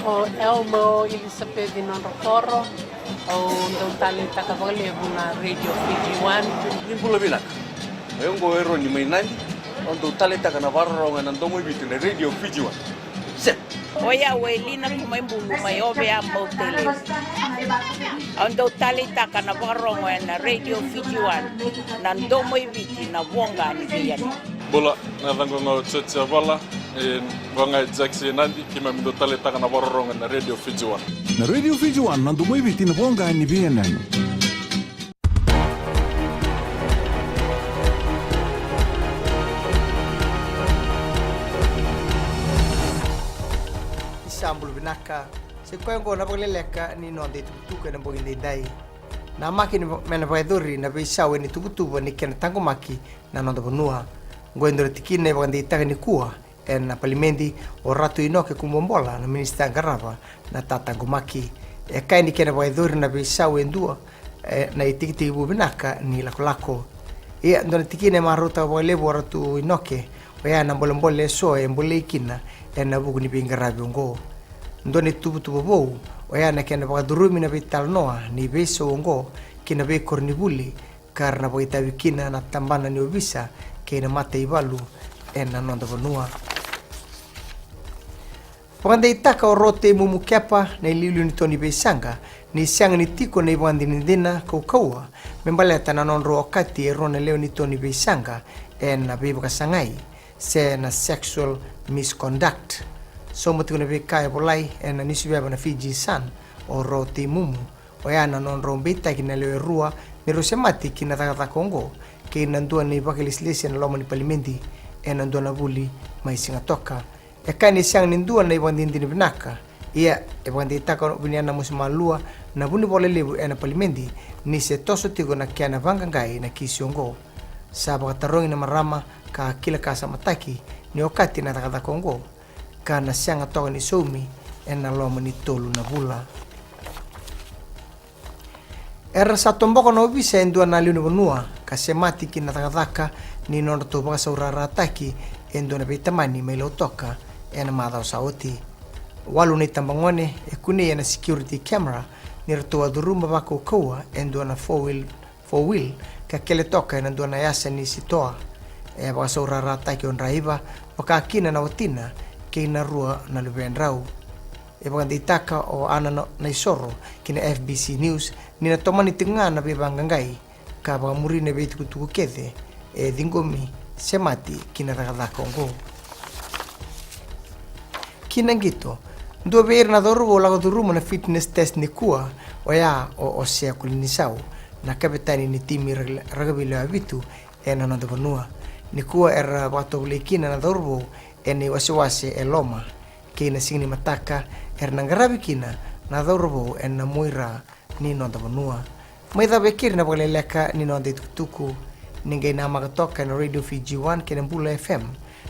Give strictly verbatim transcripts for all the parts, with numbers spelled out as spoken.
O Elmo Elisapeci Nodrokoro, au dau taleitaka vakalevu na Radio Fiji One. Ni bula vinaka. O yau oqo o Eroni mai Nadi, au dau taleitaka na vakarorogo ena domo i Viti na Radio Fiji One. Set. O yau o Elina Kumaibulu mai Ovea, Bau, Tailevu. Au dau taleitaka na vakarorogo ena Radio Fiji One, na domo i Viti, na voqa ni veiyanuyanu. Bula, na yacaqu ga o Joji Avala, e, vaka ga e Jackson Nadi, keimami dau taleitaka na vakarorogo ena Radio Fiji One. Na Radio Fiji One, na domo i Viti, na voqa ni veiyanuyanu. Ni sa bula vinaka. Sa i koya oqo na vakaleleka ni noda itukutuku ena bogi edaidai. Namaki ni va-, me na vakayacori na veisau ena ituvatuva ni kena taqomaki na noda vanua. Oqo e dua na tikina e vakadeitaka nikua ena palimedi o Ratu Inoke Kubuabola, na minisita qarava na tataqomaki. E kaya ni kena vakayacori na veisau e dua, e, na itekitekivu vinaka ni lakolako. Ia, dua na tikina e marautaka vakalevu o Ratu Inoke, oya na bolebole eso e bolei kina ena vuku ni veiqaravi oqo. Dua na ituvatuva vou, oya na kena vakacurumi na veitalanoa ni veisau oqo ki na veikoronivuli, ka ra na vakaitavi kina na tabana ni ovisa kei na mataivalu ena noda vanua. Vakadeitaka o Roteimumu Kepa, na iliuliu ni to ni veisaqa, ni sega ni tiko na ivakadinadina kaukauwa me baleta na nodrau okati e rua na lewe ni to ni veisaqa ena veivakasagai, se na sexual misconduct. Sauma tiko na veika e volai ena niusiveva na Fiji Sun o Roteimumu, oya na nodrau beitaki na lewe rua ni rau semati ki na cakacaka oqo, kei na dua na ivakalesilesi ena loma ni palimedi ena dua na vuli mai Sigatoka. E kaya ni sega ni dua na ivakadinadina vinaka. Ia, e vakadeitaka o Viniana Mosi Malua, na vunivola levu ena palimedi, ni se toso tiko na kena vaqaqai na kisi oqo. Sa vakatarogi na marama ka kilakasamataki ni okati na cakacaka oqo, ka na sega toka ni saumi ena loma ni tolu na vula. Era sa toboka na ovisa e dua na lewe ni vanua ka semati ki na cakacaka ni nodratou vakasaurarataki e dua na veitamani mai Lautoka ena macawa sa oti. Walu na itabagone e kunei ena security camera ni ratou a curuma vakaukauwa e dua na four wheel, four wheel ka kele toka ena dua na yasa ni sitoa. E vakasaurarataki o draiva, vaka kina na watina kei na rua na luvedrau. E vakadeitaka o Ana Na-, Naisoro ki na F B C News ni na tomani tiko ga na veivaqaqai ka vakamuri na veitukutuku kece e ciqomi semati ki na cakacaka oqo. Ki na qito, dua vei ira na cauravou lako curuma na fitness test nikua, oya o Osea Kolinisau, na kavetani ni timi ra-, rakavi lewe vitu ena noda vanua. Nikua era vakatovolei kina na cauravou ena iwasewase e Loma. Kei na siga ni mataka era na qaravi kina na cauravou ena muaira ni noda vanua. Mai cava e keri na vakaleleka ni noda itukutuku. Ni qai namaka toka ena Radio Fiji One kei na Bula F M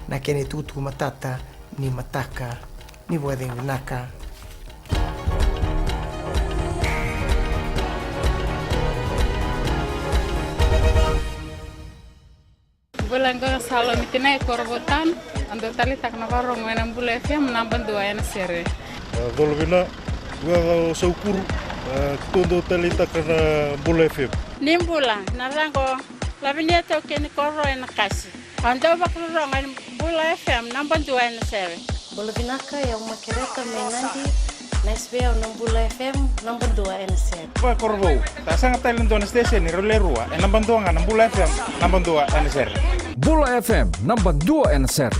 na kena itukutuku matata ni mataka. Ni vakacegu vinaka. Bula, qo o Salomi Tinai, Korovou Town. Au dau taleitaka na vakarorogo ena Bula F M, naba dua ena sere. A, colo vina, qo o Saukuru, a, keitou dau taleitaka na Bula F M. Ni bula, na yacaqu o Lavinia Taukei ni Koro ena Kasi. Au dau vakarorogo ena Bula F M, naba dua ena sere. Bula vinaka, o yau Makereta mai Nadi. Nice vei au na Bula F M, naba dua ena sere. Vakakorovou, sa sega tale e dua na station, rau le rua, e naba dua ga na Bula F M, naba dua ena sere. Bula F M, naba dua ena sere.